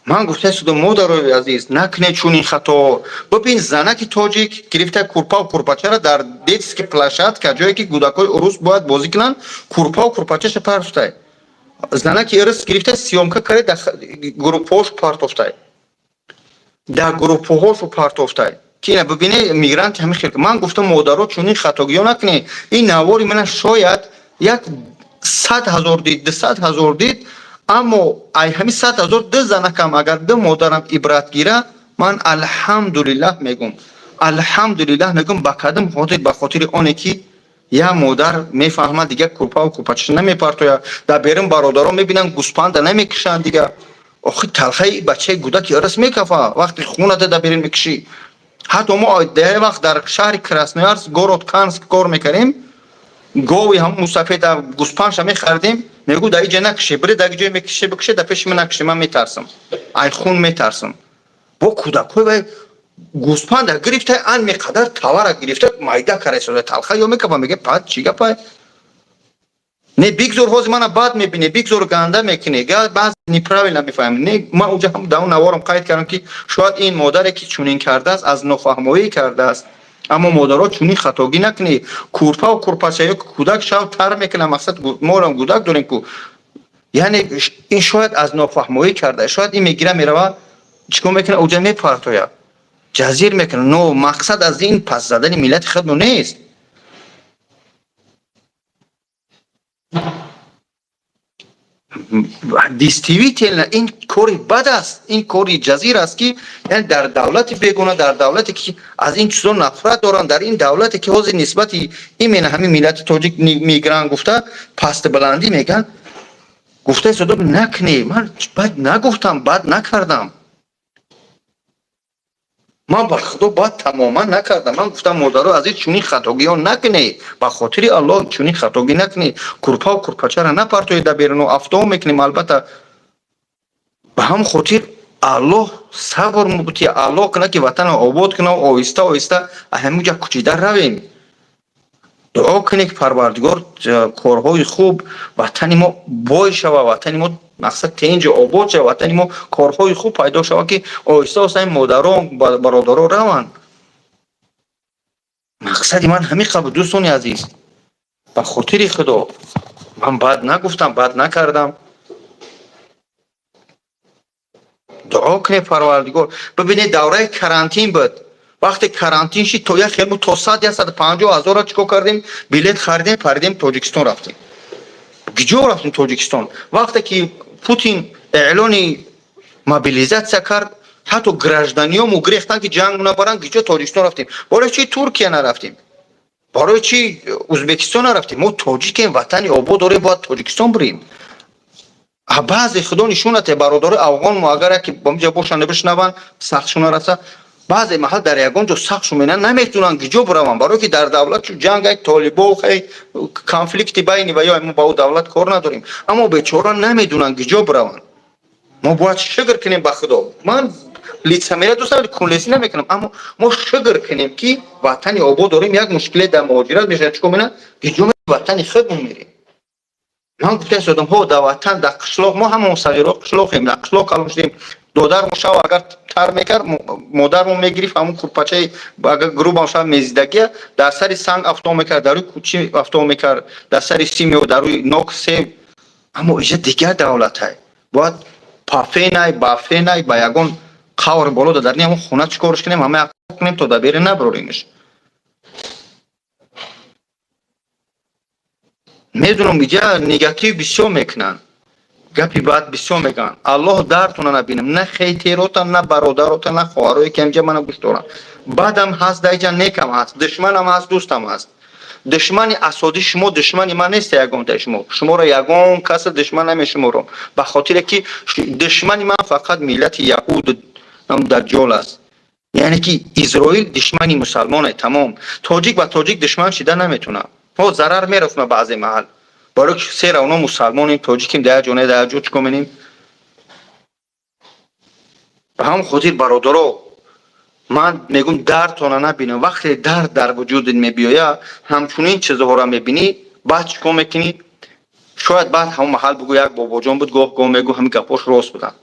Ман гуфта судам, модарои азиз, накунед чунин хато. Бибин, занаки тоҷик гирифта курпаву курпачаро дар детский площадка, ҷое ки кӯдакҳои урус бояд бозӣ кунанд, курпаву курпачаша партофтай. Занаки урус гирифта съёмка карда, дар группҳош партофтай, дар группҳошу партофтай, ки ина бибине, мигранти ҳамин хел. Ман гуфтам, модаро, чунин хатогиҳо накунед. Ин навори мана шояд 100 000 дид, 200 000 дид, аммо ай ҳамин 100 000 ду занакам агар ду модарам ибрат гира, ман алҳамдулиллаҳ мегум, алҳамдулиллаҳ мегум. Ба кадом хотир? Ба хотири оне ки як модар мефаҳмад, дигар курпаву курпачаша намепартояд дар берун. Бародарон мебинанд, гӯспанда намекушанд дигар. Охи, талхаи бачаи гудаки ырыс мекафа, вақте хуната дар берун мекушӣ. Ҳатто мо дар вақт дар шаҳри Красноярск, город Канск, кор мекардем, гови ҳам мусафеда гӯспанша мехаридем. Мегӯ, дар иҷа накише, бире дар ҷое мекише, бикише, дар пеши ман накише, ман метарсам, ай хун метарсам. Бо кӯдакҳои вай гӯспанда гирифта, ан меқадар тавара гирифта, майда карда, талха ё мекафа. Мега, пад чӣ гапай? Не, бигзор ҳозир мана бад мебине, бигзор ганда мекуне, баъз неправильно мефаҳмем. Не, ман уҷа ҳам дар он наворам қайд кардам, ки шояд ин модаре ки чунин кардааст, аз нофаҳмоӣ кардааст, аммо модаро, чунин хатогӣ накунед. Курпаву курпача ё кӯдак шав тар мекунад, мақсад морам гудак дорем ку. Яъне ин шояд аз нофаҳмоӣ карда, шояд ин мегира, мерава, чикор мекунад, уҷа мепартояд, ҷазир мекунад. Но мақсад аз ин пас задани миллати худмо нест. Действительно, ин кори бад аст, ин кори ҷазир аст, ки яъне дар давлати бегона, дар давлате ки аз ин чизо нафрат доранд, дар ин давлате ки ҳозир нисбати именно ҳамин миллати тоҷик мигрант гуфта пастбаландӣ мегӯянд, гуфта истодам, накунед. Ман бад нагуфтам, бад накардам, ман ба худо бад тамоман накардам. Ман гуфтам, модаро азиз, чунин хатогиҳо накунед, ба хотири Аллоҳ, чунин хатогӣ накунед, курпаву курпачаро напартоед дар беруну афтоо мекунем. Албатта, ба ҳам хотир Аллоҳ сабр мубти, Аллоҳ кунад, ки ватанро обод кунад, оҳиста оҳиста ҳаминҷа кучида равем. Дуо кунед, ки Парвардигор корҳои хуб, ватани мо бой шава, ватани мо, мақсад, тинҷу обод шава, ватани мо корҳои хуб пайдо шава, ки оҳиста оҳиста ин модарон, бародарон раванд. Мақсади ман ҳамин қабл. Дӯстони азиз, ба хотири Худо, ман бад нагуфтам, бад накардам. Дуо кунед, Парвардигор. Бибинед, давраи карантин буд. Вақте карантин шид, то як хелмо то 100, 150 ҳазора чӣ кор кардем? Билет харидем, паридем, Тоҷикистон рафтем. Киҷо рафтем? Тоҷикистон. Вақте ки Путин эълони мобилизатсия кард, ҳатто гражданиёму гирехтанд, ки ҷанг набаранд. Киҷо? Тоҷикистон рафтем. Барои чи Туркия нарафтем? Барои чи Ӯзбекистон нарафтем? Мо тоҷикем, ватани обод дорем, бояд Тоҷикистон бирем. Баъзе, Худо нишонате, бародарои афғонмо, агар яке бомҷа бошанд, бишнаванд, сахтшуна раса. Баъзе маҳал дар ягон ҷо сахтшу менан, наметавонанд киҷо бираванд, барое ки дар давлат чу ҷанг, ай толибо, хай, конфликти байни ва ё мо ба ӯ давлат кор надорем, аммо бечора намедонанд киҷо бираванд. Мо бояд шукр кунем ба Худо. Ман лицемерия дӯст надорам, кунлесӣ намекунам, аммо мо шукр кунем, ки ватани обод дорем. Як мушкиле дар муҳоҷират мешавад, чикор менад? Киҷо? Ватани худмон мерем. Ман гуфта истодам, ҳо, дар ватан, дар қишлоқ, мо ҳамон сағиро қишлоқем, дар қишлоқ калон шудем. Додармо шав агар тар мекард, модармо мегирифт, ҳамон курпачаи агар грубам шав мезидагия, дар сари санг афтон мекард, дар рӯи кӯчи афтон мекард, дар сари сим ё дар рӯи нок себ. Аммо иҷа дигар давлатай, бояд пафенай, бафенай, ба ягон қавр боло дар ҳамон хона чӣ корш кунем, ҳама кунем, то дар бере набароримш. Медунам, иҷа негатив бисёр мекунанд, гапи бад бисёр мегӯянд. Аллоҳ дартона набинам, на хейтерота, на бародарота, на хоҳарое ки инҷа мана гӯш доранд. Бадам ҳаст дар иҷа, некам ҳаст, душманам ҳаст, дӯстам ҳаст. Душмани асосии шумо душмани ман нест. Ягонтаи шумо, шуморо ягон каса душман намешуморам, ба хотире ки душмани ман фақат миллати яҳуд даҷҷол аст, яъне ки Изроил душмани мусалмоне, тамом. Тоҷик ба тоҷик душман шида наметунад, ҳо, зарар мерасона баъзе маҳал, барои ки сера оно мусалмонем, тоҷикем, дар як ҷо не, дар як ҷо чикор менем. Ба ҳамон хотир, бародаро, ман мегӯм, дардтона набинам. Вақте дард дар вуҷудат мебиёяд, ҳамчунин чизҳоро мебинӣ, баъд чикор мекунӣ? Шояд баъд ҳамон маҳал бугӯ, як бобоҷон буд, гоҳ гоҳ мегӯ, ҳамин гапҳош рост буданд.